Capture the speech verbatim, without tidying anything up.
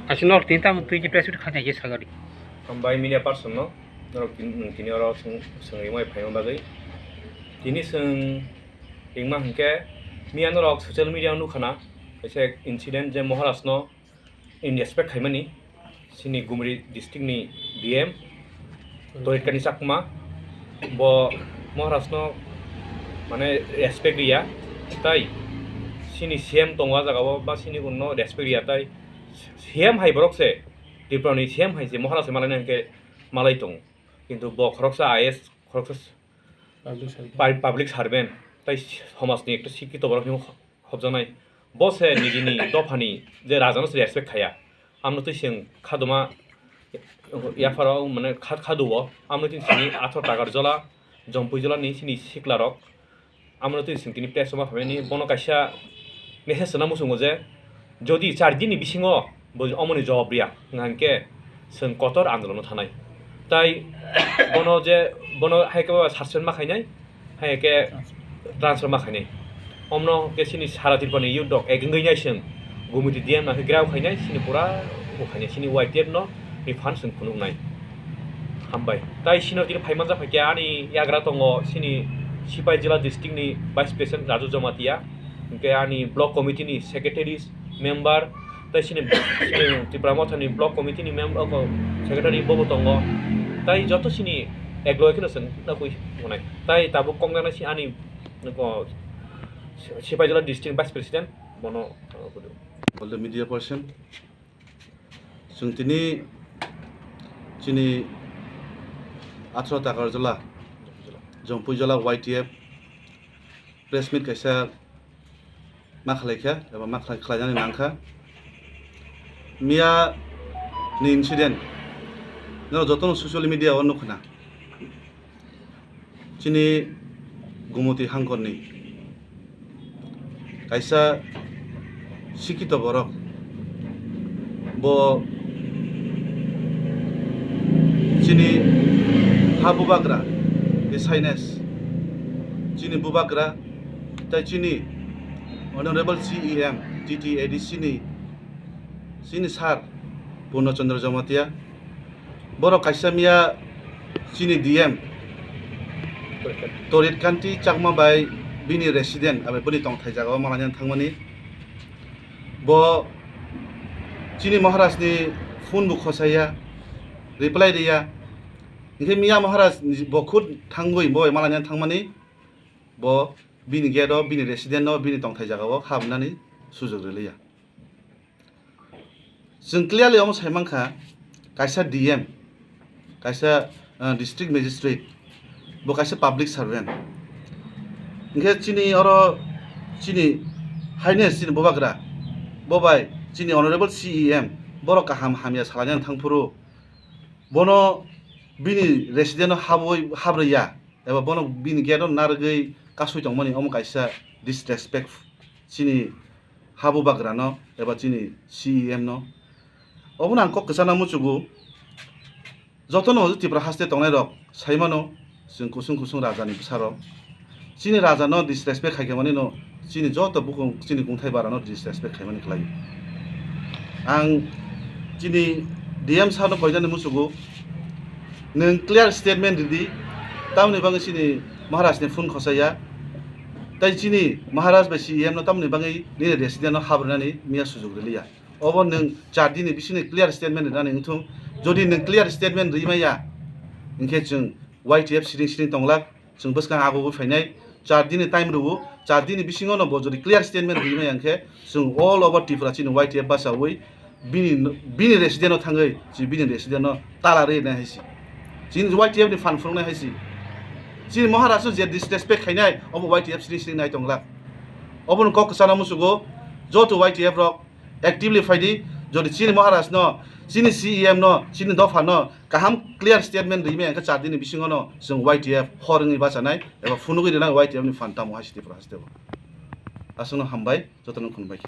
Aswk norok tini tamo twi khe press meet khaina khe sagadi. Hambai media person no, norok tin-, tini oro swng, swng rimai phaima bagwi. Tini swng ringma hinkhe miya norok social media o nukha na, kaisa incident je Maharaj no in respect khaimani, chini Gumri district ni D M, Toitkani Chakma, bo Maharaj no mane respect riya, tai chini C M tongo a jaga o, ba chini unno respect riya, tai C M hai borok se, Tripura ni C M hai se Maharaj se malai nai hwnkhe malai tongo, kintu bo khoroksa I A S, khoroksa Public servant. Pub-, public servant, tai somaj ni ekta sikito borok hinwi hobjaknai. Bo se nijini dophani je raja no se respect khaya. Amno twi chwng khaduma yapharo mane kha-, khadu o. Amno twi chini Athar Takarjola, Jompui Jola ni chini sikla rok. Amno twi chwng tini press o ma phaimani bono kaisa message rwna muchungo je, jodi char din ni bisingo bo omoni jawab riya, wngkha hinkhe chwng kotor andolon o thanai. Tai bono je, bono hai khe suspend ma khainai, hai khe transfer ma khainai. Omno khe chini sara Tripura ni youth rok ek wngwi nai chwng Gumiti D M no khe grao khainai, chini pura bo khainai, chini Y T F no ni phan chwng phunuknai. Hambai. Tai chini tini phai manjak hai khe ani yagra tongo chini Sipaijala district ni vice president Raju Jamatia, hinkhe ani block committee ni secretaries, member, tai chini, chini Tipra Motha ni block committee ni member, o, secretary bobo tongo. Tai joto chini ek loi kheno chwng nukwi tongnai. Tai tabuk kongjaknai si ani, o, Sipaijala district vice president bono, o, All the media person. Chwng tini chini Athar Takarjola, Jompui Jola Y T F press meet kaisa ma khlai kha eba ma khlai, khlainani nang kha. Miya ni incident no jotono social media o nukha na. Chini Gumoti hangkorni kaisa sikito borok, bo chini ha bubagra, His Highness, chini bubagra, tai chini Honorable C E M, T T A D C ni, chini sir Purno Chandra Jamatia, borok kaisa miya chini D M Torit Kanti Chakma bai bini resident, abai bini tongthai jagao malaina thangmani. Bo chini Maharaj ni phone bo khosaiya, reply riya. Hinkhe miya Maharaj ni bo khud thangwi bo bai malaina thangmani, bo bini gate o, bini resident o, bini tongthai jagao habnani sujok rwliya. Chwng clearly omo sai mankha, kaisa D M, kaisa, ah, district magistrate, bo kaisa public servant. Hinkhe chini oro chini Highness, chini bubagra, bo bai chini Honorable C E M, borok kaham hamya salaina thangphuru, bono bini resident o habwi, habrwi ya, eba bono bini gate o narwgwi kasui tongmani, omo kaisa disrespect chini ha bubagrano eba chini C E M no. Obono ang kok kwchana muchugo, jotono Tripura haste tongnai rok sai mano, chwng kusung kusung raja ni bwsa rok. Chini raja no disrespect khai khe mani no, chini joto bukung chini kungthai bara no disrespect khai mani khlai. Ang chini D M sir no koinani muchugo, nwng clear statement ridi, tamoni bagwi chini Maharaj ni phone khosaiya, tai chini Maharaj bai C E M no tamoni bagwi nini resident no habrwnani miya sujok riliya. Obo nwng char din ni bisingni clear statement rinani wngthung. Jodi nwng clear statement rimaya, hinkhe chwng Y T F siring siring tonglak, chwng bwskang agugwi phainai. Char din ni time rwo, char din ni bisingo no bo jodi clear statement rimaya hinkhe, chwng all over Tripura chini Y T F bachawi bini, bini resident o thangwi, chini bini resident o tala rinai hai si. Chini Y T F ni phan phunuknai hai si. Chini Maharaj no je disrespect khainai, obo Y T F siring siring nai tonglak. Obono kok kwchana muchugo, joto Y T F rok actively phaidi, jodi chini Maharaj no, chini C E M no, chini dopha no kaham clear statement rimaya hinkhe char din ni bisingo no chwng Y T F hor wngwi bachanai eba phunugwi rinai Y T F ni phan tamo hai si Tripura haste o. Aswkno hambai, jotono khulumbai.